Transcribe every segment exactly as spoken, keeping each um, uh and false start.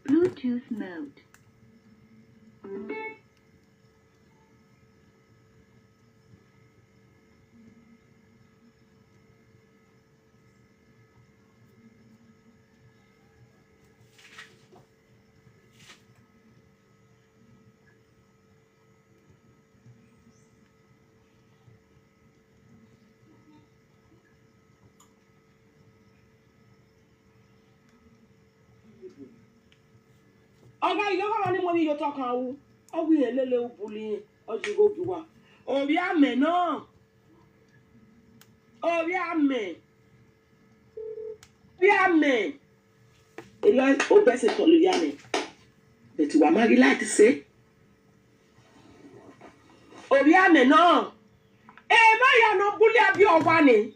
Bluetooth mode. Oga, you never run money you talk how. Oh, we a lele ubuli. Oh, you go do what? Oh, we are men, no. Oh, we are men. We are men. Eri o bese tolu ya me. But wa magi like say. Ori ame no. E ma ya no buli abi owa ni.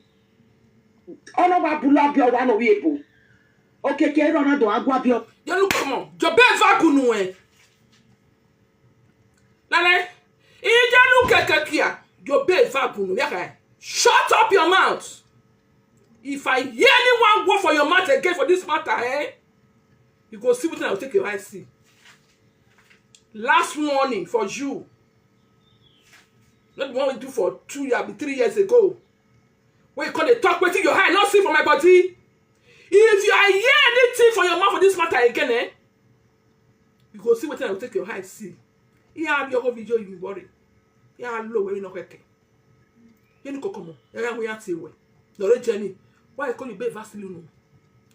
Ono wa bulu abi owa no wi ebo. Okeke ro na do agwa bi o. Yenu komo. Jobe va gunu e. Lale. Ijenu keke kia. Jobe va gunu. Ya ka. Shut up your mouth. If I hear anyone go for your mouth again for this matter, eh? You go see wetin I go take your eye see. Last warning for you. Not the one we do for two years, be three years ago. When you come dey talk wetin your eye no see for my body. If you I hear anything for your mouth for this matter again, eh? You go see wetin I go take your eye see. Ihe a bịa video you worry. Ihe a low wey no kweke. Yenu kokomo. Ya ya we ati we. No re Jenny. Why you call you babe Vaseline?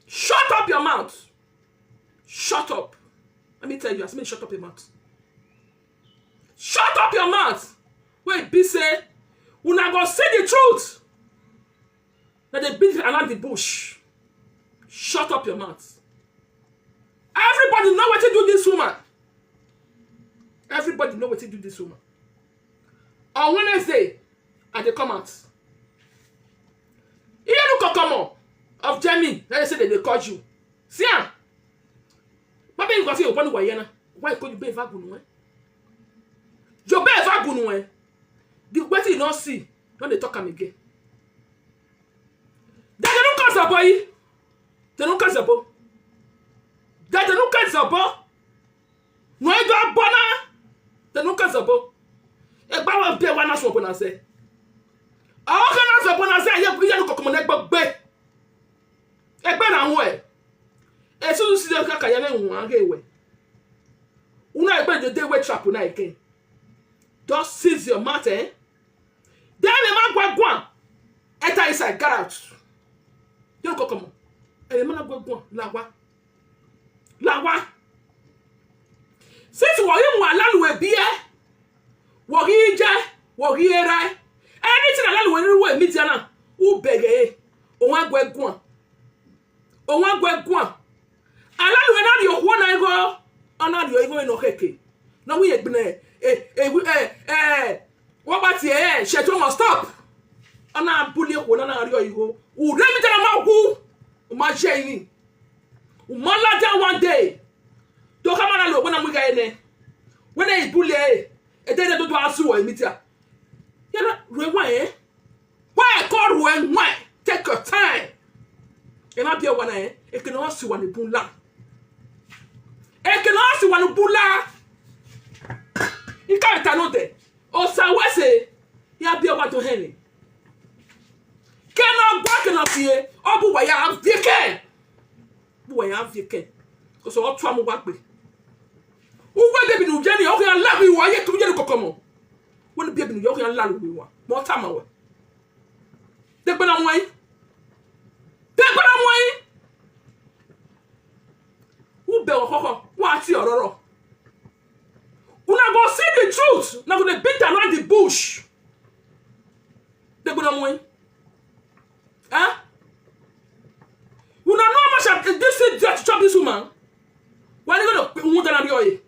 Shut up your mouth. Shut up. Let me tell you, as me shut up your mouth. Shut up your mouth. Wait, be say, una go see the truth. Now they beat around the bush. Shut up your mouth. Everybody know what to do this woman. Everybody know what to do this woman. On Wednesday, I dey come out. You look come of Jamie. Now they say they dey call you. See am. Baba, you go feel upon wayana. Why could you be vagunu, eh? You be vagunu, eh? The wetin you no see, no dey talk am again. Dem dey look us up, eh? Dem look us up. Dem dey look us up. No, e go bona. Dem look us up. Egba wa be wa na so bona se. Awo ka na so bona se, ye ye look come na gbegbe. Egbe na nwe. Esu si de ka ka ya na nwa ge we. Una egbe dey dey we trap una again. Just seize your mouth, eh? Then the man go go. Enter inside, get out. You go come. And the man go go. Lawa. Lawa. Since wo yi mu alalu we bi e. Wo yi je, wo yi era. Anything alalu we ni we mi jana. U bege. O wa go go. O wa go go. Alalu we na yo wo na go. Ana yo go no keke. Na we egbene. Eh, eh, eh, eh. What about here? She told me stop. Ana bully wo na na yo. U re mi jana ma hu. Ma je ni. Umala da one day. Do ka mara lo bona mu ga ene. When I bully e. E de do do asu o emitia. Ya na re wa e. Wa e ko ru e nwa. Take your time. E ma bi e wa na e. E ke no si wa ni bula. E ke no si wa ni bula. I ka ta no de. O sa we se. Ya bi e wa to heni. Ke no gwa ke no fie. O bu wa ya vie ke. Bu wa ya vie ke. Ko so o tu amu wa pe. U we de bi nu je ni o ke la bi wa ye tu je ni kokomo. Wo ni bi e bi nu yo ke la lu wa. Mo ta ma we. De gbe na mo yi. De gbe na mo yi. U be o koko. Wa ti ororo. Una go see the truth. Una go dey beat around the bush. De gbe na mo yi. Eh? Una know how much of this idiot to chop this woman? Why you gonna who gonna be oye?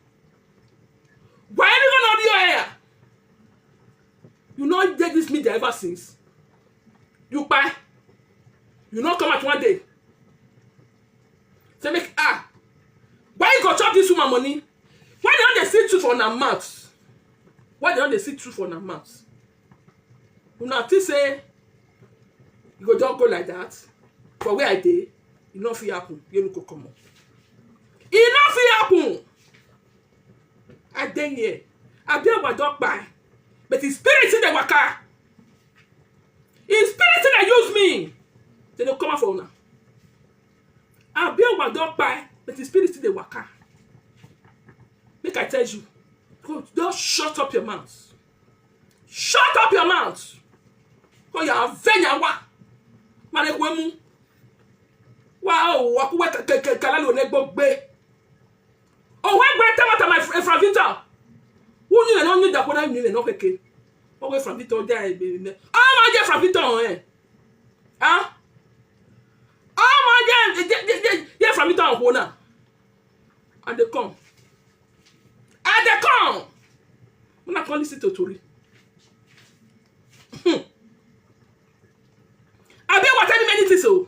Why you gonna be oye? You know they this media ever since. You buy. You not come out one day. Say make ah. Why you go chop this woman money? Why they don't they see truth for her mouth? Why they don't they see truth for her mouth? Una think say you go just go like that for where I dey? E no fit happen. You no go come up. E no fit happen. I dey here. Abiyawa don kpai, but his spirit still dey waka. His spirit still dey use me. They dey come out for una. Abiyawa don kpai, but his spirit still dey waka. Make I tell you, go just shut up your mouth. Shut up your mouth. Ko ya venyawa. Mane kwemu. Wa o wa kuwe kalalu ne gbogbe. O we gbe tamata my Efravita. Unu ne no nyu da ko na nyu ne no keke. O we Efravita o ja e be ne. O ma je Efravita o eh. Ah? O ma je je je Efravita o na. And they come. And they come. Una come listen to tori. Hmm. Abi wa tell me many things o.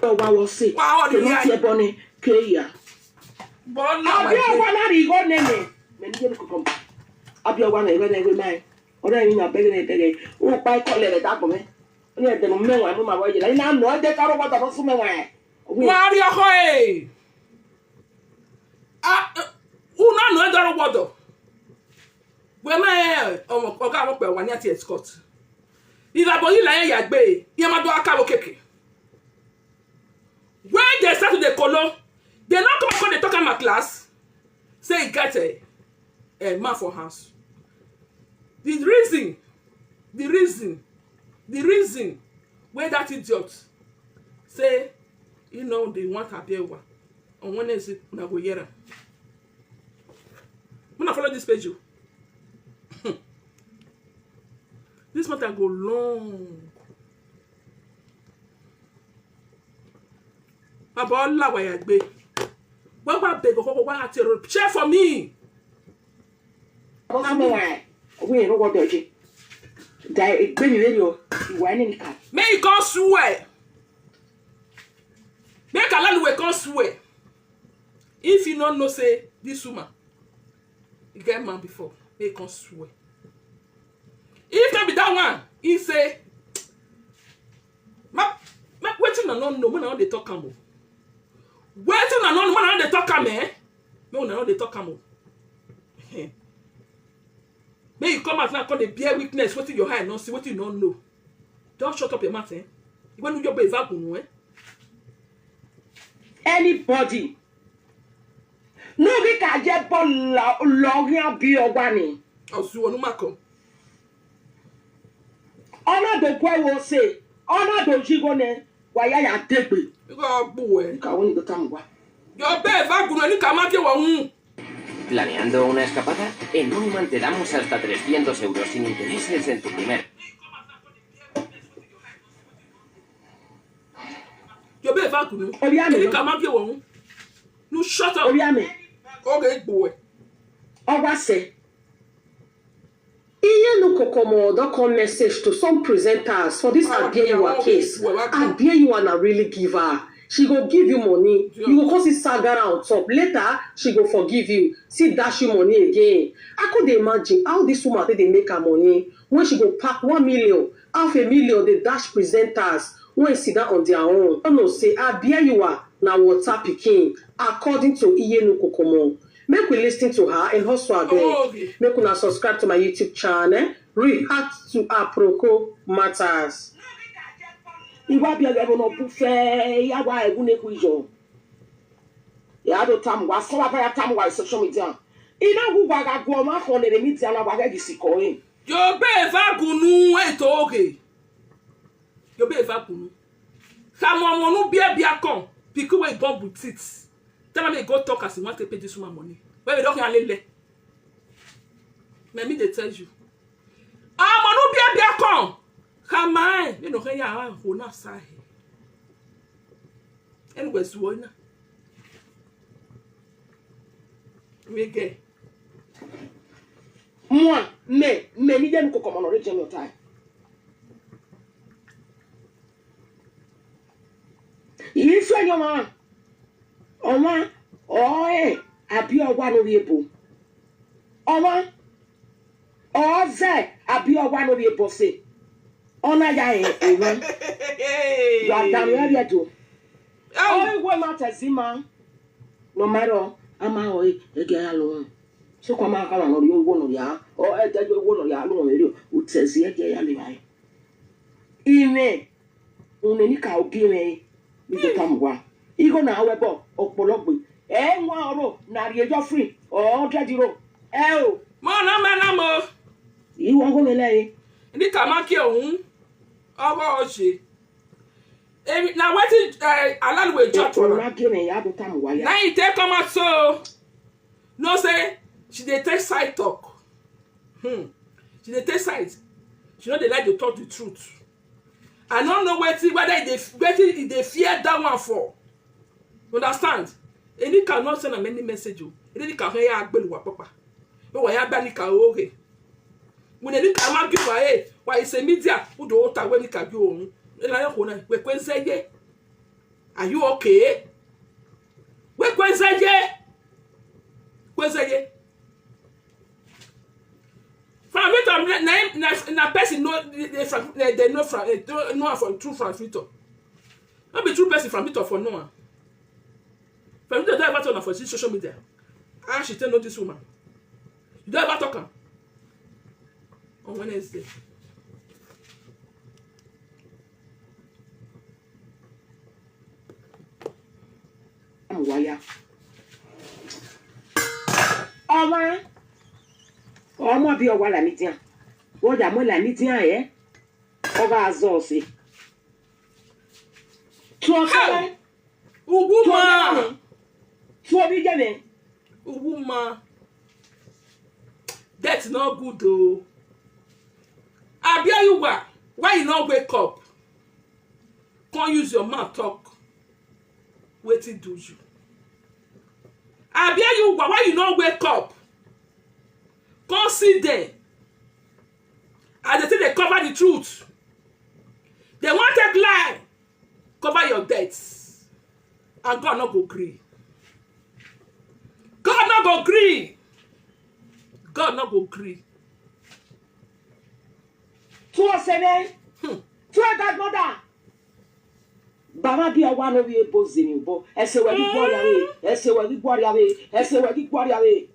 Wa wo se. Wa wo ni ya. Ke ya. Bola wa. Abi wa na ri go nene. Me ni ko kom. Abi wa na ri go nene mai. Ora ni na bege ne bege. O pa ko le da ko me. Ni de no me wa mo ma wo je. Na no de ka ro wa da so me wa. Wari ọkọ e. Ah, una no edoro wodo. We me ọmọ ọga mo pe wa ni ati escort. Ila bo ila ya yagbe. Ye ma do aka wo keke. When they start to dey kolo, they no come come dey talk am at class. Say e get a, a man for house. The reason, the reason, the reason wey that idiot say he no dey want Abiyawa on Wednesday, una go hear am. Una follow this page o. This matter go long. Baba Olawayagbe. Baba beg koko wa ati ro share for me. Bosu me wa. We no go doje. Da egbe mi le yo. Iwa ni nika. May you come swear. Make Alaluwe come swear. If you no know say this woman, you get man before, make you come swear. If no be that one, he say, ma, ma, wetin una no know, una no dey talk am o. Wetin una no know, una no dey talk am, eh? No, una no dey talk am o. Make you come out now, come dey bear witness, wetin your eye no see, wetin you no know. Don shut up your mouth, eh? When you be vagun, eh? Anybody. No be ka je bo lo lo yan bi owa ni. Osu onu ma ko. Ona do gwe wo se. Ona do jigo ne. Wa ya ya degbe. Go bu e. Ka woni do tam wa. Yo be vagun ni ka ma ke wo hun. Planeando una escapada, en Uniman te damos hasta trescientos euros sin intereses en tu primer. Yo be vagun. Obi ame. Ni ka ma ke wo hun. No shut up. Obi ame. Oge gbo e. Owa se. Iye no kokomo don come message to some presenters for this Abiyewa case. Abiyewa na really giver. She go give you money. You go come see sagara on top. Later, she go forgive you. See dash you money again. I could dey imagine how this woman take dey make her money when she go pack one million, half a million, dey dash presenters when sit down on their own. I know say Abiyewa na water pikin, according to Iye no kokomo. Make we listen to her and also abeg. Oh, okay. Make una subscribe to my YouTube channel, React to Aproko Matters. Iwa bi ebe no bu fe ya wa ewu ne ku ijo. Ya do tam wa so wa ya tam wa social media. Ina wu wa ga go ma ko ne media na wa ga gisi ko e. Yo be vagun e to oge. Yo be vagun. Ka mo mo nu bia bia kon. Pikin wey born with teeth. Tell me go talk as you want to pay this woman money. Where we don't can lele. Let me dey tell you. Amonu bia bia kon. Kamae, you know, ya ho na sai. Anyway, so na. We get. Mwa, me, me ni dem ko komo no re jeno tai. Ife yo ma. Oma, oe, Abiyewa no be ebo. Oma, oze, Abiyewa no be ebo se. Ona ya e e man. You are down here to. Oh, we ma tezima. No matter ama o e e ge ya lo. So kwa ma ka no yo wo no ya. O e ge yo wo no ya lo no yo. U tezi e ge ya le bai. Ime. Une ni ka o ge me. Mi to tam wa. Igo na we bo opologbe. E nwa oro na ri ejo free. O hundred euro. E o. Mo na me na mo. Iwo go me le. Ni ka ma ki ohun. Owo o se. Emi na wetin, eh, Alaluwe judge for am. Una give me ya do tam waya. Na e take come out so. No say she dey take side talk. Hmm. She dey take side. She no dey like to talk the truth. I no know wetin, whether e dey, wetin e dey fear that one for. You understand? Enika no send am any message o. Enika he ya agbelu wa papa. No wa ya ba Nika oge. When Enika ma give wa e, wa is a media, u do ota we Nika gi ohun. Ela yo kona, we kwezeye. Are you okay? We kwezeye. Kwezeye. From Victor, na, na, na, na person know, they, they, from, they, they know from, they know am from true from Victor. No be true person from Victor for Noah. From Victor don ever talk am for this social media. How she take know this woman? You don ever talk am? On Wednesday. Waya. Ọma. Ọma bi ọwa la midian. Wọ́n yà mọ́ la midian ẹ̀. Ọba azọ ọ̀sẹ̀. Tún ọ̀sẹ̀. Hey! Ugwuma. Tún omi jẹ́ mi. Ugwuma. Death no good o. Abioyuwa, why you no wake up? Come use your mouth talk. Wetin do you? Abioyuwa, why you no wake up? Come sit there. As they say they cover the truth. They wan take lie. Cover your debt. And God no go gree. God no go gree. God no go gree. Two seven. Hmm. Two godmother. Baba bi awa no we bo zini bo. Ese we di gwari awe. Ese we di gwari awe. Ese we di gwari awe.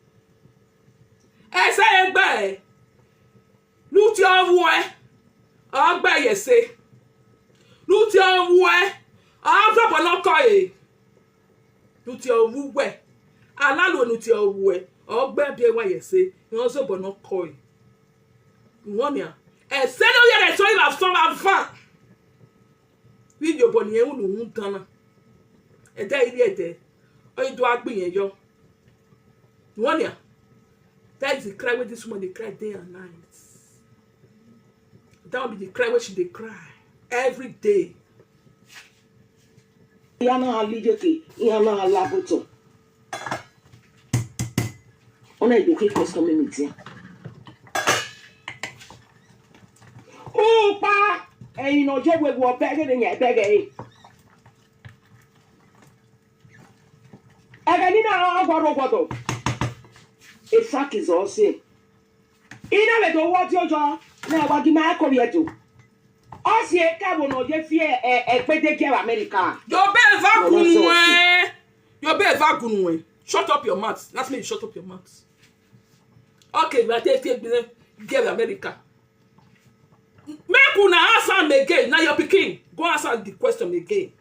Ese egbe. Luti owu e, ogbe yese. Luti owu e, ogbe bono ko e. Luti owu we, alalu luti owu e, ogbe bi wa yese, yozo bono ko e. Won ya. E se no yere so iba so ma fa. Video boni e unu unu dana. Ede ile ede. Oyi do agbin yen yo. Won ya. That is the cry wey this woman dey cry day and night. That one be the cry wey she dey cry every day. Yana alijeke, yana alaboto. Ona idoke question me media. Upa, eyin oje we wo bege de yen bege e. Ege ni na agwaro gwodo. Efak is all same. Ina we do wo di ojo na wa gi ma ko ye do. O si e ka wo no je fi e e pe de ge America. Yo be va gunu e. Yo be va gunu e. Shut up your mouth. That's me, shut up your mouth. Okay, we are taking ge America. Make una ask am again. Na your pikin. Go ask am the question again.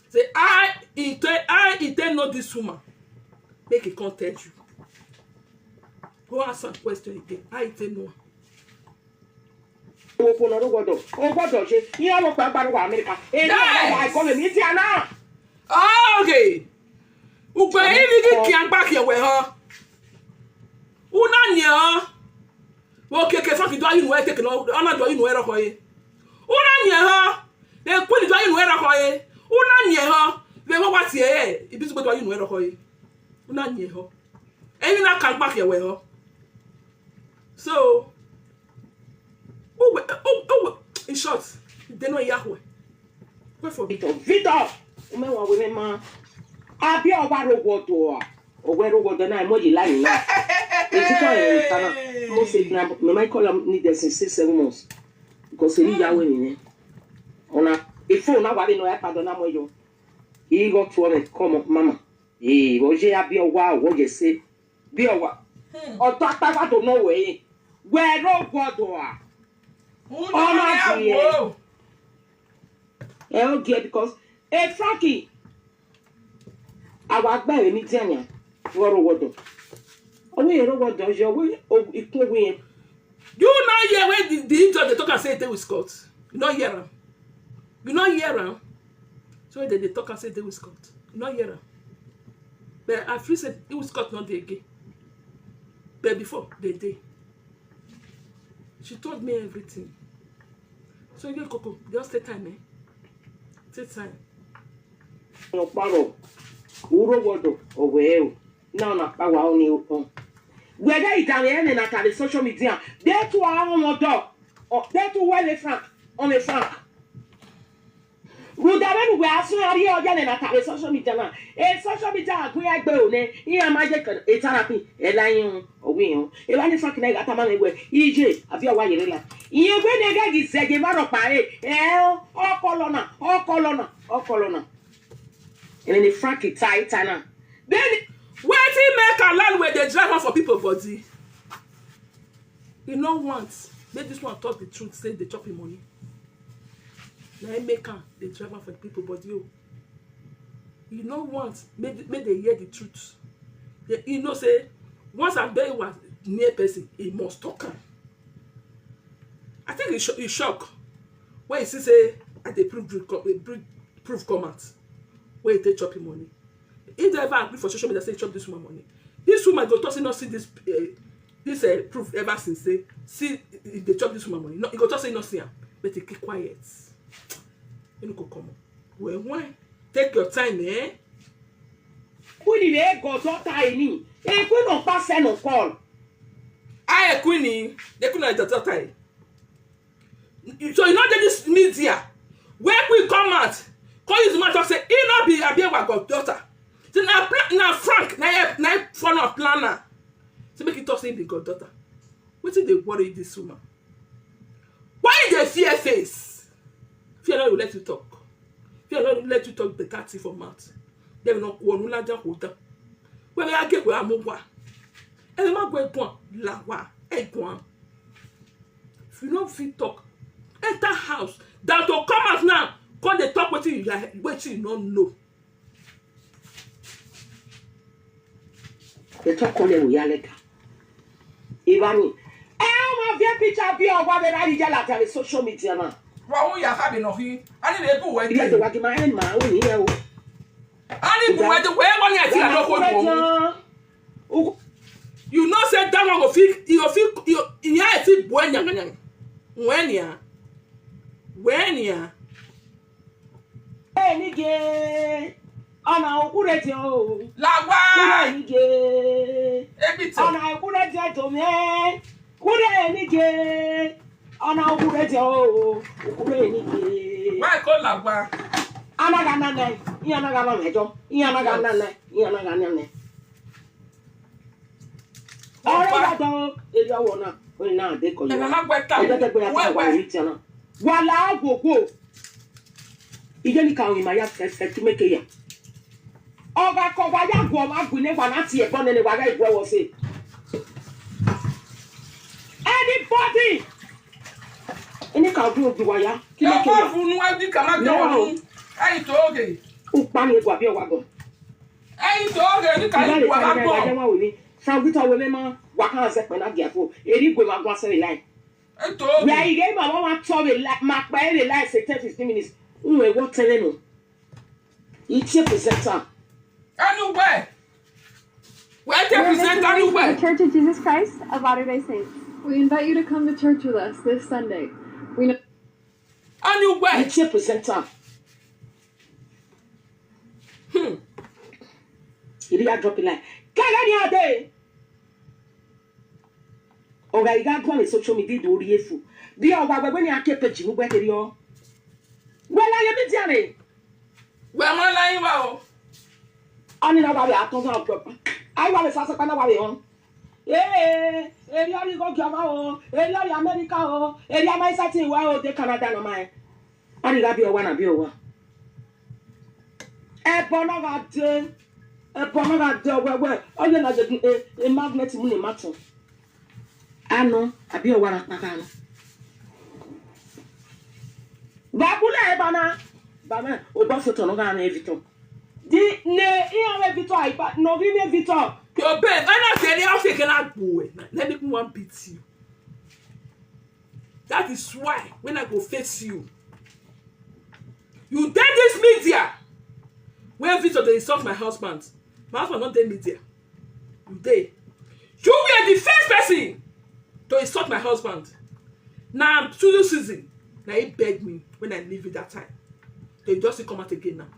Say, I e take, I e take know this woman. Make e come tell you. Go ask am question again. I e take know am. Opo na ro gbodo. O gbodo se. Iya lo pa gbaru wa America. E ni Yes. Wa ko me mi ti ana. Okay. Ugbe ini gi ki agba ki we ho. Una ni o. Wo keke fa ki do ayu nu e teke no, ona do ayu nu e ro ko ye. Una nye ho. Le ku ni do ayu nu e ro ko ye. Una nye ho. Le mo wa ti e, ibi ti do ayu nu e ro ko ye. Una nye ho. Eni na kan pa ke we ho. So, o we, o, o we, in short, they know Yahweh. Pray for me. Victor, Victor, o me wa we me ma. Abi o wa ro gbodo a. O we ro gbodo na mo yi la ni na. E ti ko e ta na. Mo se na me ma call am ni de since six, seven months. Because he ya we ni. Ona, if phone na wa be no ya pardon na mo yo. He go to me, come on, mama. Ee, oje ya bi owa, oje se. Bi owa. Oto atawa do no we. We ro gwodo a. Ona die. E o die because e Frankie. Awa gbe mi ti anya. Wo ro gwodo. Owe ro gwodo je owe ikun owe yen. You no hear when the, the idiot dey talk and say e dey with Scott. You no hear am. You no hear am. So they dey talk and say e dey with Scott. You no hear am. But I feel say e with Scott no dey again. But before they dey. She told me everything. So you koko, just take time, eh? Take time. Okparo, uro wodo, owe o. Na ona pa wa oni o. Whether it are any na tare social media, they too are on the door. Or they too well a frank, on a frank. Ruda menu we asu ari oja ne na tare social media na. E social media agun ya gbe o ne. Iya ma je kan e tara pin e la yin o wi o. E wa ni frank na ga ta ma ne we. Ije abi owa yere la. Iye gbe ne ga gi zege ma ro pa e. E o kolona, o kolona, o kolona. And then the frank it tight na. Then wetin make Alal wey dey drive am for people body? E no want make this one talk the truth say e dey chop him money. Na im make am dey drive am for people body o. E no want make make they hear the truth. They, e know say once Adewa near person, e must talk am. I think e sho- e shock when e see say I dey prove prove co- eh, prove- prove come out wey e take chop him money. If they ever agree for social media say e chop this woman money, this woman go talk say no see this uh, this uh, proof ever since say see e dey chop this woman money. No, e go talk say e no see am, but e keep quiet. E no go come up. Well, when take your time, eh? Queen dey go daughter ini. E queen no pass no call. I queen, the queen of the daughter. So you know that this media where we come out, come use mouth talk say e no be Abiyewa goddaughter. Say na pla- na Frank na him- na him follow am plan am. Say make e talk say him be goddaughter. Wetin dey worry this woman? Why you dey fear face? Fear no go let you talk. Fear no go let you talk better thing for mouth. Dem no kwonu laja hold down. Where we are get we are more. Ẹ má gbọ́ ẹ̀gbọ́n là wá ẹ̀gbọ́n. If you no fit talk, enter house. Than to come out now, come dey talk wetin you hear, wetin you no know. They talk only we are later. Ivani. Eh, my dear picture be on what they are yellow at the social media now. Wa wo ya ha bi no hi. Ani na ebu we You have to dey. Work in my hand, man. We here. Ani bu we dey we won ya ti a no ko Ivani. You know say that one go fit, you go fit, you, you hear fit boy nyanga nyanga. When ya? When ya? Enige. Ona okure ti o. Lagwa. Enige. Ebito. Ona okure ti o to me. Kure enige. Ona okure ti o. Kure enige. Why call Lagwa? Ana ga na na. Iya na ga na mejo. Iya na ga na na. Iya na ga na na. Ọ̀rẹ́ wa dán eré ọwọ́ náà, ó ní náà dé kọ̀yọ́. Ẹ̀ka má gbẹ́ ta. Ẹgbẹ́ tẹ́gbẹ́ ya fún wa ní tiẹ̀ náà. Wà láàgògò. Ìjẹ́ ní káwọn ìmọ̀ ya fẹ́fẹ́ tí mẹ́kẹ́ yà. Ọ̀gá kọ̀ wá yá gùn ọmọ àgùn ní wà láti ẹ̀gbọ́n ní wàrà ìgbọ́ wọ sí. Anybody. Ẹni ká ọdún òbí wa yá. Kí ló kí yà? Ẹ wá fún un wá bí kàmá kí wọ́n mú. Ẹ ì tó oge. Ó pa ní egbò àbí ọ̀wá gan. Ẹ ì tó oge ní ká ìgbà wa gbọ́. Ẹ wá wò ní. Sàgùtà wo mẹ́ma wà kàn sẹ́ pẹ̀lú àgẹ̀ àfọ̀. Èrí ìgbè wa gbọ́ sẹ́yìn láì. Ẹ tó oge. Yà ìgé ìmọ̀ wọn wá tọ́ mi láì. Màá pẹ́ èrè láì ṣe ten fifteen minutes. Ń wẹ̀ wọ́ tẹ́lẹ̀ nù. Ichie presenter. Anywhere. Where they present anywhere. The Church of Jesus Christ of Latter-day Saints. We invite you to come to church with us this Sunday. We know Anywhere. Ichie presenter. Hmm. Iri ya drop line. Kala ni ade. Oga iga go on social media do ori efu. Bi oga we ni ake page mu gbe keri o. We la ye media re. We ma la yin wa o. Ani na wa we aton sa o. Ai wa we sa sa pa na wa we on. Ee, eri ọrịa igo gị ọma o, eri ọrịa Amerịka o, eri ama ịsatị iwe o, dị Canada nọ ma ya. Arịga bịa ụwa na bịa ụwa. Ebe ọ naghị adị, ebe ọ naghị adị ọgwegwe, onye na-adị e, e magnet mụ na ịmatụ. Anụ, abịa ụwa na kpaka anụ. Babula ebe na, bame, ụba foto nọ ga na evito. Di ne, ihe ọrụ evito, aiba, nọ gị na evito. Your babe, I not say they all say can I go. Let me go and beat you. That is why when I go face you, you dey this media. When Victor dey insult my husband, my husband no dey media. You dey. You were the first person to insult my husband. Now two season. Now he begged me when I leave you that time. They just come out again now.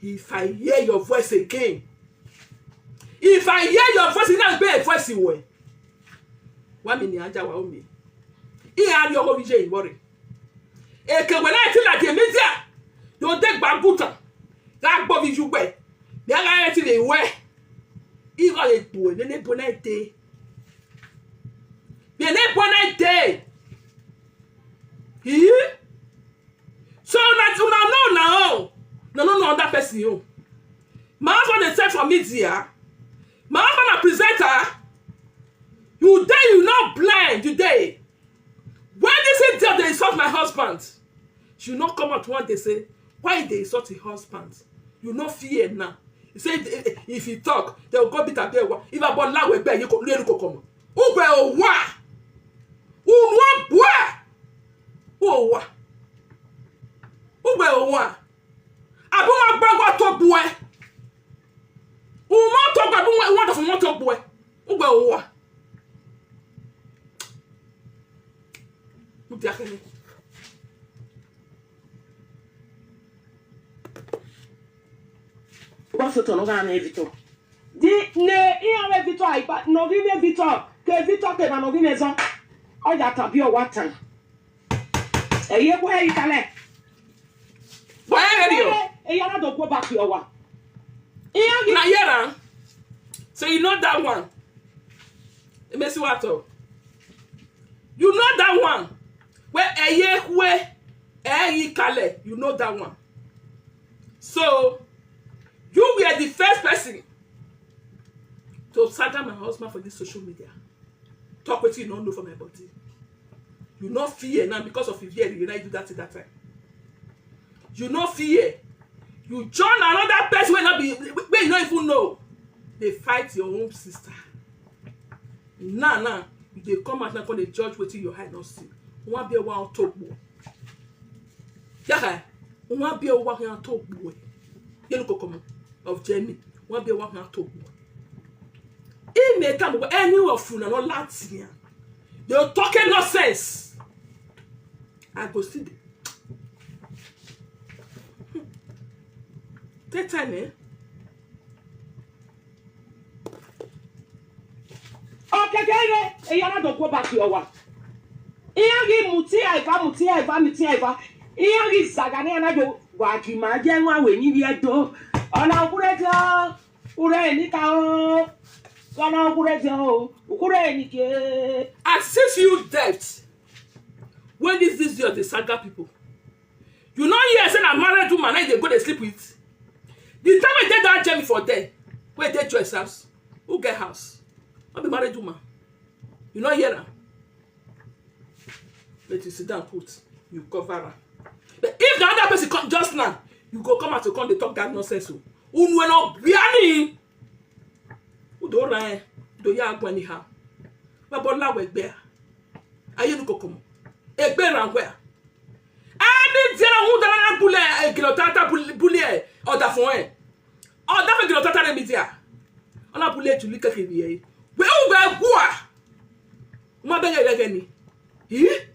If I hear your voice again, if I hear your voice, you know, be a voice you way. One minute, Aja wa omi. He had your whole V J worry. Eke when I tell like a media, you take bambuta. That bobby you way. The other thing they wear. He got a boy, then they put night day. Then they put night day. He? So una, una know now. No, no, no, other person you. My husband dey sell for media. My husband na presenter. You dey, you no blind, you dey. When this idiot dey insult my husband, you no come out one day say, why he dey insult his husband? You no fear now. He say, if, if he talk, they will go beat Abiyawa. If I born lawe be, you go, you go come. Ugwe owa. Unwa bua. Owa. Ugwe owa. Abu wa gbagwa to bue. Umo to gba bu wa to mo to bue. Ugwe owa. Mu ti akene. Ụba foto nọ ga na evito. Di ne ihe ọrụ evito aiba, nọ gị na evito, ka evito ke na nọ gị na ezo. Ọ ya tabi ọwa tan. Eye kwa eyi kale. Why are you? Eye na do go back your wa. Ihe gị. Na here, ah. So you know that one. Emesi wato. You know that one. Where eye kwe, eyi kale. You know that one. So you were the first person to slander my husband for this social media. Talk wetin you no know for my body. You no fear now because of fear you like do that thing that time. You no fear. You join another person wey no be, wey you no even know. Dey fight your own sister. Now, now, you dey come out now come dey judge wetin your eye no see. Wan be one talk more. Yaka, wan be one talk more. You look come of Jenny. Wan be one talk more. If me come any of una no Latin, you talking nonsense. I go see the take time, eh? Okekere, eyara do go back your wa. Ihe gị muti aiva, muti aiva, muti aiva. Ihe gị zagani ana do wa gị ma je nwa we ni bi edo. Ona ukure jo. Ure ni ka o. Ona ukure jo. Ukure ni ke. I see you debt. When this, this your the saga people. You know here say na married woman na dey go dey sleep with. The time we take that Jamie for there, we take choice house. Who get house? Not be married woman. You know here now. But you sit down put, you cover her. But if the other person come just now, you go come out to come dey talk that nonsense. Oh. Unwe no biani. Udo ran, udo ya gwa ni ha. Babo la we gbe. Aye nu kokomo. Egbe ran we. Ani jera hu dara na bule, e gilo tata bule, bule, e, oda fun e. Oda fe gilo tata re mi dia. Ona bule ju li keke bi e. We u we gua. Ma be gege ni. Hi?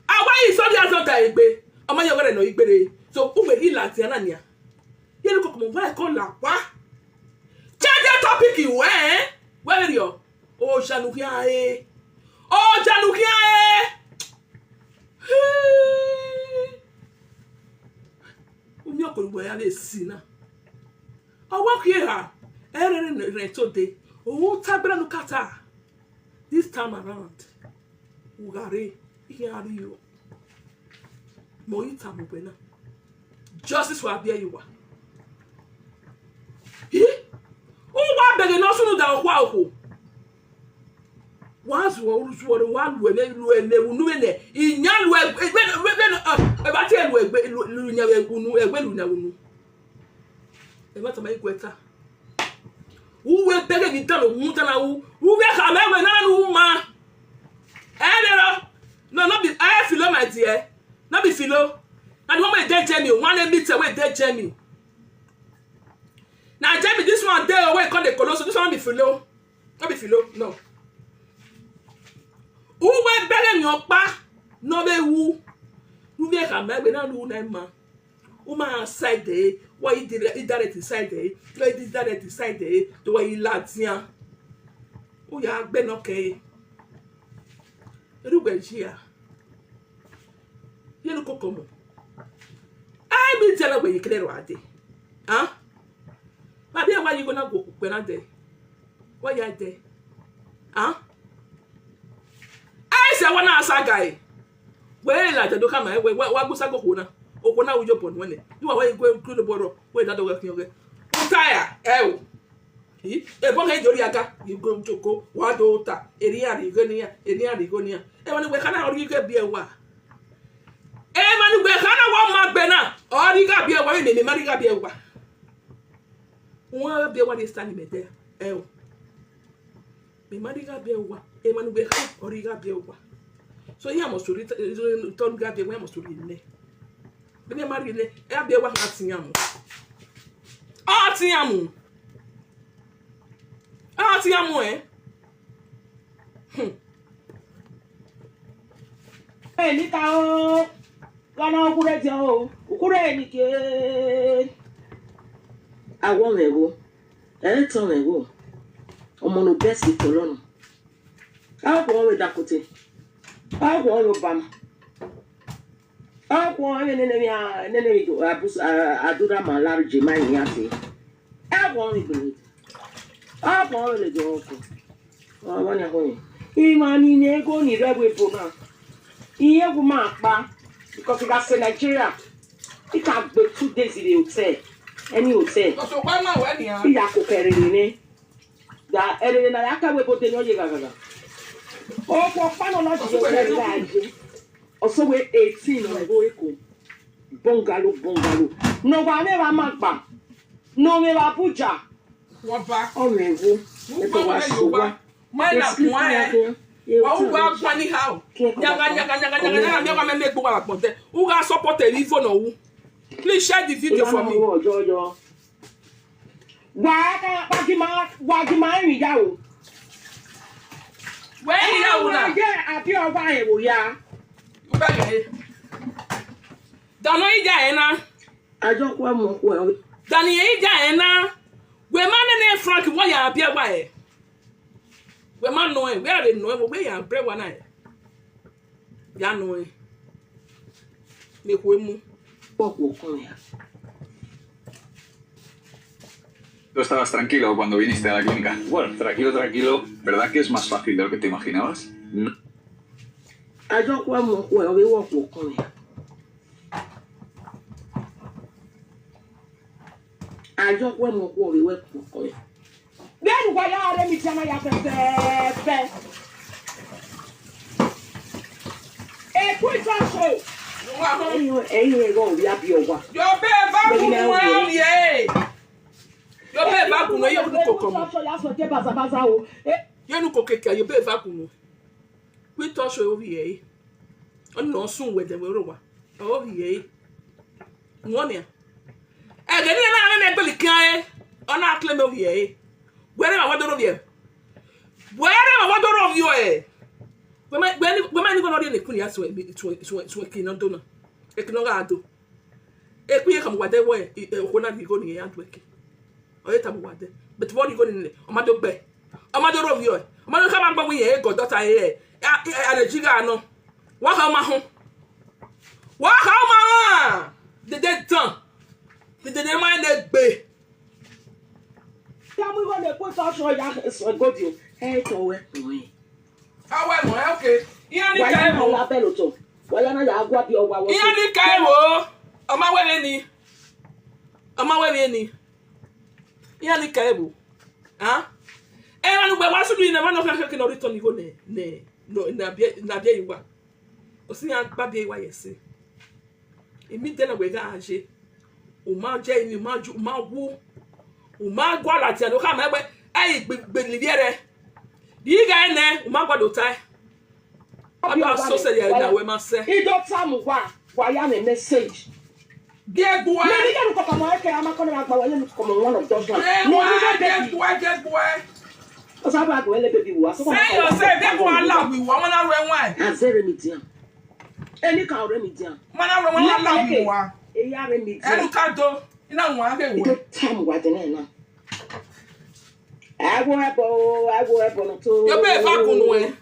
Awa yi so dia so da egbe. Oma yo gere no igbere. So u we ila ti ana nia. Ye lu kokomo wa ko la wa. Change the topic you, eh? Where are you? Oh, Janukia, eh? Oh, Janukia, eh? Umi okoro gbe ya le si na. Owo ki ha. Ere re re to de. Utagbera nukata. This time around, ugare, ihe ariyo. Mo ita mo bena. Justice wa bia yiwa. Hi? Uwa bege no sunu da okwa oko. Wa zuwa uru zuwa wa luwe ne luwe ne unu ne. Inya luwe, e, e, e, e, e, e, ba ti luwe, luwe, luwe, unu, e, luwe, luwe, unu. E ba ta ma igweta. Uwe bege ni dalo muta na u. Uwe ka me we na nu ma. Eh, no, no, no be, eh, Philo, my dear. No be Philo. Na the one wey dey Germany, one dey meet wey dey Germany. Na Germany, this one dey wey come dey colosso. This one no be Philo. No be Philo, no. Uwe bere ni opa, no be wu. Uwe ka me we na nu na ma. Uma side there, why you direct, you direct inside there? Why you direct inside there? To why you latia? Uya gbe no ke. Eru gbe jia. Ye no kokomo. Ai mi tela we yikle ro ade. Huh? Baby, why you gonna go gbe na there? Why you there? Huh? Ai se wana asa guy. We la jado kama we wa gusa go kona. Okona ujo pon wene. You are why you go include the boro. We that go kiyoge. Utaya. Eh. E bo ke jori aka. You go to ko. Wa do ta. Eri ari go ni ya. Eri ari go ni ya. E wani we kana ori ke bi e wa. E mani we kana wa ma gbe na. Ori ga bi e wa, me me mari ga bi e wa. Won bi e wa this time me there. Eh. Me mari ga bi e wa. E mani we kana ori ga bi e wa. So ya mo sori ton ga bi e wa mo sori ne. Me mari ne. E bi e wa atiyamu. Atiyamu. Atiyamu eh. Hmm. Enita o, wana ukure je o, ukure ni ke. Awo me go, e tan me go. Omo no best it lona. Awo ko we dakote. Awo yo bam. Awo we nene mi a, nene mi do abus adura ma large ma ni ati. Awo we bele. Awo we le jo ko. Awo ni ko ni. Imani ne go ni re we bo na. Iye gu ma pa because that's Nigeria. It can be two days in the hotel. Any hotel. Ko so kwa ma we ni a. Iya ko kere ni. Da ere na ya ka we bo de no ye gaga. O ko pa no na ji o kere la ji. Also we eighteen no go eko. Bungalow, bungalow. No wa me wa magba. No me wa buja. Wọ́n bá. Ọmọ ẹ̀wọ̀. Wọ́n bá wọlé Yorùbá. Mọ́lá kún ẹ̀. Wọ́n wú wá gbọ́n ní how. Nyaga nyaga nyaga nyaga nyaga nyaga mẹ́mẹ́ gbọ́ wà pọ̀ tẹ́. Who ga support ẹ̀ vivo na who? Please share the video for me. Wà á ká wájú máa wájú máa rìn yá o. Wẹ́ẹ́ ìyàwó náà. Ẹ máa wọ ẹgbẹ́ àbí ọba ẹ̀wò ya. Dana ija ena. Ajọkwa mọ kwa. Dana ija ena. We ma nene Frank wo ya abia wa e. We ma no e, we are no e, we ya bre wa na e. Ya no e. Me ko emu. Pokwo kun ya. Tú estabas tranquilo cuando viniste a la clínica. Bueno, tranquilo, tranquilo. ¿Verdad que es más fácil de lo que te imaginabas? No. Ajọkwa mọ kwa, we wo ko kun ya. Ajọkwa mọ kwa, we wo ko kun ya. Bẹ́ẹ̀ni wà yára rẹ̀ mi jẹ́ náà yà fẹ́fẹ́fẹ́. Èkú ìtọ́sọ. Ẹ̀yin ẹ̀yin ẹ̀rọ òbí àbí ọ̀wà. Yóò bẹ́ẹ̀ bá kùn ún ẹ̀ ẹ̀. Yóò bẹ́ẹ̀ bá kùn ún ẹ̀ yóò kùn kọ̀kọ̀ mọ́. Ìtọ́sọ yà sọ jẹ́ bàzàbàzà o. Yóò nù kò kékeré yóò bẹ́ẹ̀ bá kùn ún. Kú ìtọ́sọ orí ẹ̀ ẹ̀. Ọ̀nà ọ̀sùn wẹ̀dẹ̀ wẹ̀rọ̀ wà. Orí ẹ̀ ẹ̀. Wọ́n ni à. Ẹ̀gẹ̀ ní ẹ̀ náà ẹ̀ náà ẹ̀ gbẹ̀lì kan ẹ̀. Ọ̀nà àkìlẹ̀ mi orí ẹ̀ ẹ̀. Wẹ́rẹ́ wà wọ́n dọ́rọ̀ rí ẹ̀. Wẹ́rẹ́ wà wọ́n dọ́rọ̀ rí ẹ̀. Wẹ́mẹ́ ní gbọ́dọ̀ rí ẹ̀ nìkún ni a sọ ẹ̀ sọ ẹ̀ sọ ẹ̀ kì í náà dọ́nà. Ẹ̀ kì í náà rà á dọ́. Ekpi ye kam wade we okona di go ni ya dweke. Oye tabu wade. But what you go ni? Omado gbe. Omado ro yo. Omado kama gbo wi ye go dota ye. A le jiga no. Wa ka ma ho. Wa ka ma. De de tan. De de ma le gbe. Tamu go le po Touch all that, so go do. Hey, to we. Awe mo, eh, okay. Ihe ni ka Waya na emo. La Bello to. Waya na ya agwa bi owa wo. Ihe ni ka emo. Ọma were ni. Ọma were ni. Ihe ni ka emo. Ha? E wa nu gbe wa su ni na ma no ka ka no return go ne. Ne. No, na bie, na bie iwa. O si ya gba bie iwa yesi. Imi de na we ga aje. O ma je ni, o ma ju, o ma wu. O ma gwa la ti a lo ka ma gbe. Ai gbe, gbe ni bie re. Di ga ne, o ma gwa do tai. Abi a so se ya na we ma se. Ido tamu wa. Waya na message. Ge gbuwa. Na ni ya ko kama ke ama ko na gba waya ni ko mo one of those one. Ge No gbuwa, ni ge baby. Gbuwa, ge gbuwa. O sa ba go ele baby wa. So Say yourself, ge gbuwa la wi wa, wana re wa. Azere mi dia. Eni ka ore mi dia. Wana re wa la wi wa. E ya re mi dia. Elu ka do. Ina wa ge Ido we. tamu wa de na na. Awo ebo, awo ebo no to. Yo be fa kunu e.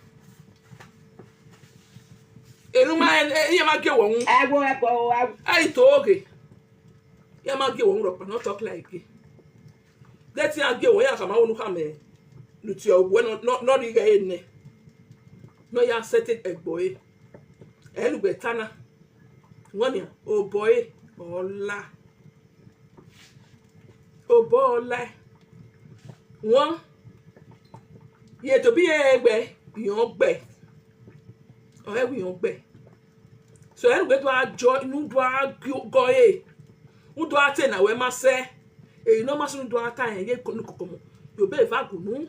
Elu ma e, e, ye ma ge wo. Awo ebo, awo. Ai to oge. Ye ma ge wo ro pa, no talk like e. Let ya ge wo ya ka ma unu ka me. Lu ti o we no, no, no di ge ne. No ya set it egbo e. Elu gbe tana. Won ni o boy ola. O boy ola. Won ye to bi egbe, yan gbe. O e wi yan gbe. So elu gbe to a jo, inu do a go e. U do a te na we ma se. E no ma su do a ta e ye ko nu kokomo. Yo be fa gunu.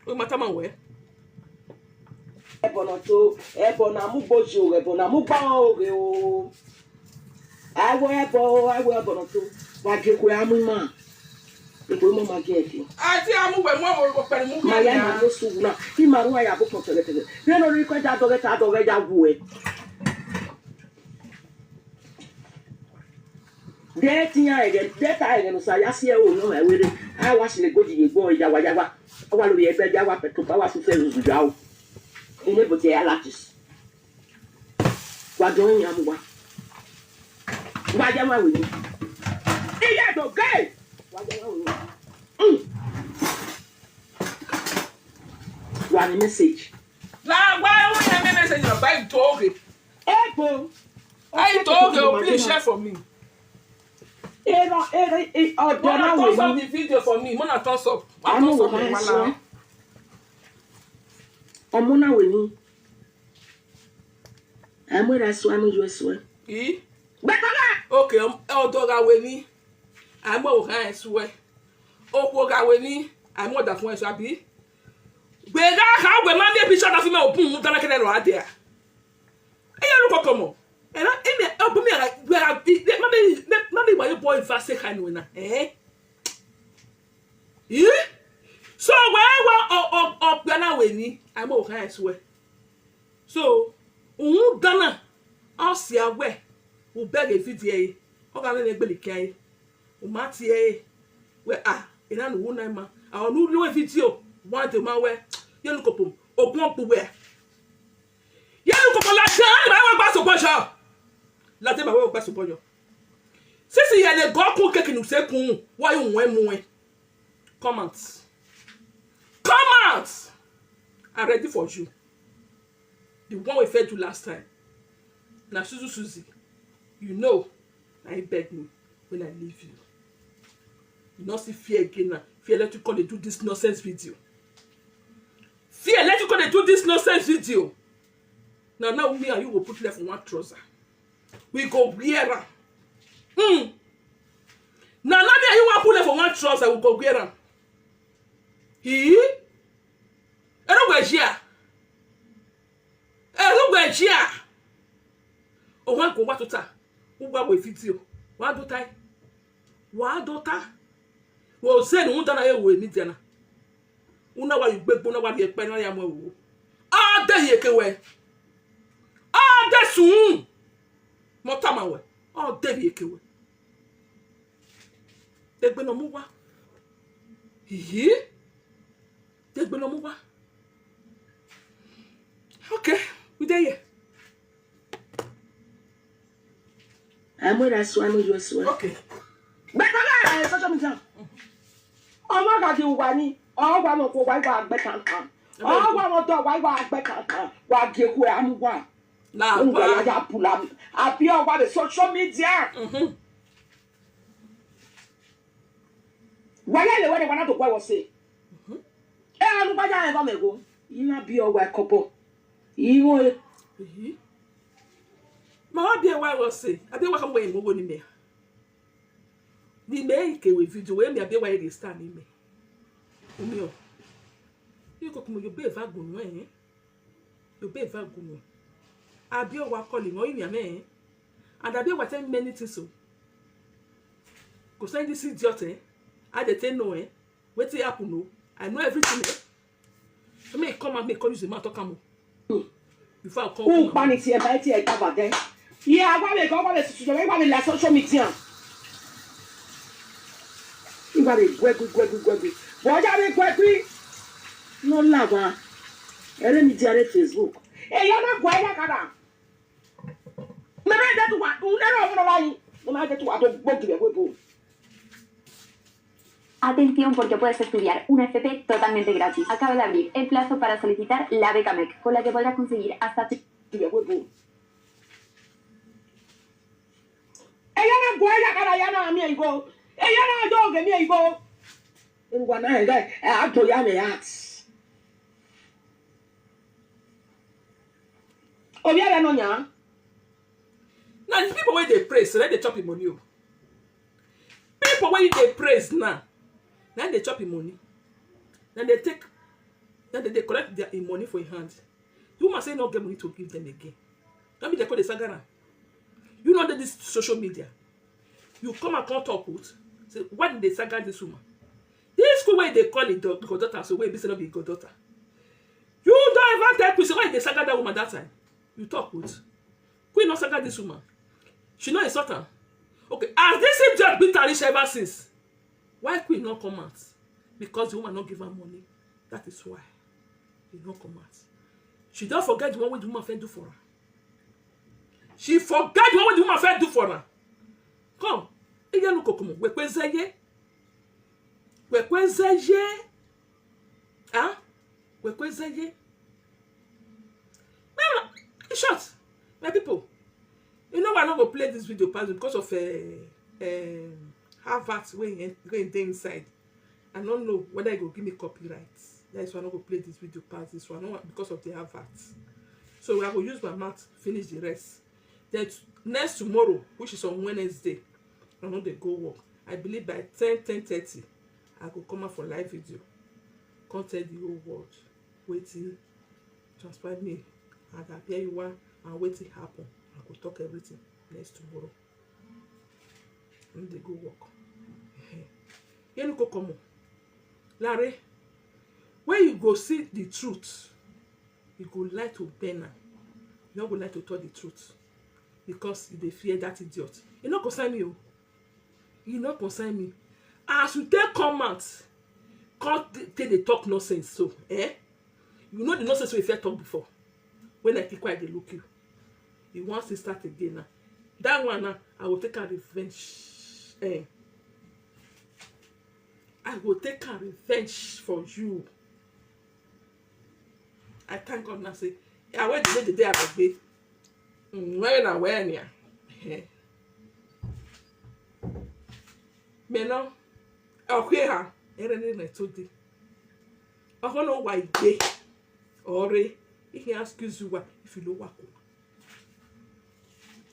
O ma ta ma we. Ebo no to, ebo na mu gboji o, ebo na mu gba o re o. Awo ebo, awo ebo no to. Wa ge ko amu ma. Ebo mo ma ge ki. Ati amu we mo mo ko pẹ̀lú mu. Ma ya ma yo su na. Ki ma ru ya bo ko tele tele. Re no ri ko ja do ge ta do ge ja wu e. De ti ya ege, de ta ege no sa ya si e o no e were. A wa si le godi ye gbo ya wa ya wa. A wa lo ye be ya wa pe to ba wa su fe zu ya o. Ile bo ti ya latis. Wa do ya mu wa. Wa ya wa we ni. Iya do ge. Wa ya wa we ni. Mm. Wa ni message. La gba e wo ya me message na ba to oge. Ebo. Ai to oge o, please share for me. Era, era, e, ọdọ Mona na thumbs we up ni. The video for me. Mona thumbs up. Anu Thumbs wo up ha me, so. wala. Ọmọ na we ni. Emu ra so anu yo so. E? Gbẹtọlá. Okay, um, ọdọ ga we ni. Ai mo ga e suwe. Okwo ga we ni. Ai mo da fun e so abi. Gbe ga ka gbe ma bi picture da fi me opun mu dana kene lo ade a. E ya lu kokomo. E na e me obu mi ara gbe ara bi ma bi ma bi wa yo boy fa se ka ni we na. Eh? Eh? So we wa o o o gbe na we ni. Ai mo ga e suwe. So, un dana, o si awe, u beg a video e, o ga le gbele ke e, u ma ti e, we a, ina nu wu na ma, a o nu lo video, one day ma we, ye lu kopo, o pon pu we. Ye lu kopo la dan, ma we gba so bojo. La dan ma we gba so bojo. Sisi ye le go kun keke nu se kun, wa yu wen mu e. Come out. Come out. I'm ready for you. The one we fed you last time. Now, Suzu Suzy, you know, I beg me when I leave you. You not see fear again now. Fear let you come dey do this nonsense video. Fear let you come dey do this nonsense video. Now, now me and you go put left for one trouser. We go wear am. Hmm. Now, now me and you wan put left for one trouser, we go wear am. He? Erugbe jia. Erugbe jia. O wa go wa tota. U wa we video. Wa do tai. Wa do ta. Wo se nu da na e we mi dia na. Una wa yu gbegbo na wa bi epe na ya mo wo. A de ye ke we. A de sun. Mo ta ma we. A de ye ke we. Degbe no mu wa. Yi. Degbe no mu wa. Okay, we dey here. Emu ra so anu yo so. Okay. Gbẹtọlá, social media. Ọmọ gagi wa ni, ọgwa mo ko wa wa gbe kankan. Ọgwa mo do wa wa gbe kankan. Wa ge ku amu wa. Na ngwa ya ya pula. Abi ọgwa the social media. Mhm. Wa ya le wa de wa na to kwa wo se. Mhm. E anu ba ya e ba me go. Ina bi ọgwa kopo. Iwo e. Mhm. Ma wa bi e wa wo se. Abi wa ka mo e mo go ni me. Ni me ike we video we mi abi wa e stand ni me. Umi o. You go come you be va go no eh. You be va go no. Abi o wa calling o imi ame eh. And abi wa tell many things so. Go send this idiot eh. I dey tell no eh. Wetin happen o? I know everything eh. So me come out, me come use the mouth talk am o. Before I come. Who panic here? By here, cover there. Yeah, I want to go. I want to go. I want to social media. I want to go, go, go, go, go. But I want to go, go. No lava. Ere mi jare Facebook. Hey, you're not going like that. Mama, that one. Mama, that one. Don't go give away, go. Atención porque puedes estudiar una F P totalmente gratis. Acaba de abrir el plazo para solicitar la beca mec, con la que podrás conseguir hasta... Eyana gwaya kana yana mi igo. Eyana doge mi igo. Ngwa na ega ato ya me at. Obiara no nya. Now the people wey dey praise, so dem dey chop him money o. People wey dey praise now, na dey chop him money. Na dey take, na dey dey collect their him money for him hand. The woman say no get money to give them again. No be dey call dey saga am. You know that this social media. You come and come talk with. Say why did they saga this woman? This school wey dey call it god daughter, so wey be say no be god daughter. You don't even tell me say why they saga that woman that time. You talk with. Queen no saga this woman. She no insult am. Okay, as this idiot beat her reach ever since, why Queen no come out? Because the woman no give her money. That is why he no come out. She don forget the one wey the woman fit do for her. She forget the one wey the woman fit do for her. Come, eye no kokomo, we kwezeye. We kwezeye. Ah? We kwezeye. Well, in short, my people, you know I no go play this video pass because of uh, um, Harvard wey wey dey inside. I no know whether e go give me copyright. That is why I no go play this video pass this one. No, because of the Harvard. So I go use my mouth finish the rest. Then next tomorrow, which is on Wednesday, I no dey go work. I believe by ten, ten thirty, I go come out for live video. Come tell the whole world wetin transpire me and appear you wan and wetin happen. I go talk everything next tomorrow. I no dey go work. Yenu kokomo. Lare, when you go see the truth, you go like to bend am. You no go like to talk the truth because you dey fear that idiot. E no concern me o. E no concern me. As you take come out, come take dey talk nonsense so, eh? You know the nonsense wey you fit talk before. When I keep quiet, dey look you. You wan still start again now. That one now, I go take am revenge. Eh. I go take am revenge for you. I thank God now say, I wear the day the day I go be. Mm, where na where nia? Me no. Okay ha. Ere ni na today. I don't know why dey. Ore, he can excuse you why if you no work.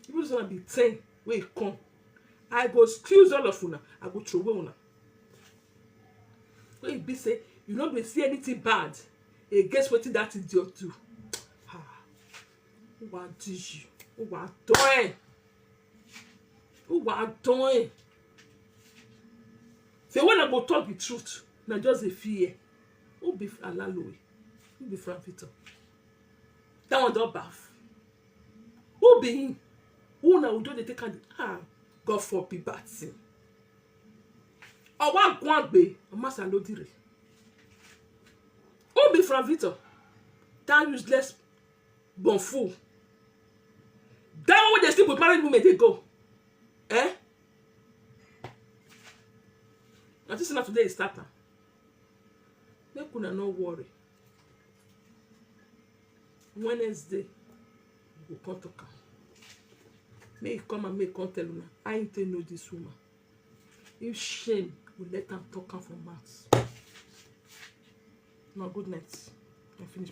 Even if una be ten wey come, I go excuse all of una. I go throw away una. Wey e be say you no dey see anything bad against wetin that idiot do. Ah, who wan do you? Who wan do am? Who wan do am? Say when I go talk the truth, na just dey fear. Who be Alaloe? Who be Frank Victor? That one don baff. Who be him? Who na Udo dey take am? Ah, God forbid bad thing. Owa Gwangbe, Amasa Lodire. Who be Frank Victor? That useless bonful. That one wey dey sleep with married women dey go. Eh? I think say na today e start am. Make una no worry. Wednesday, we go come talk am. Make e come and make e come tell una how im take know this woman. If shame go let am talk am for mouth. Na good night. I finish.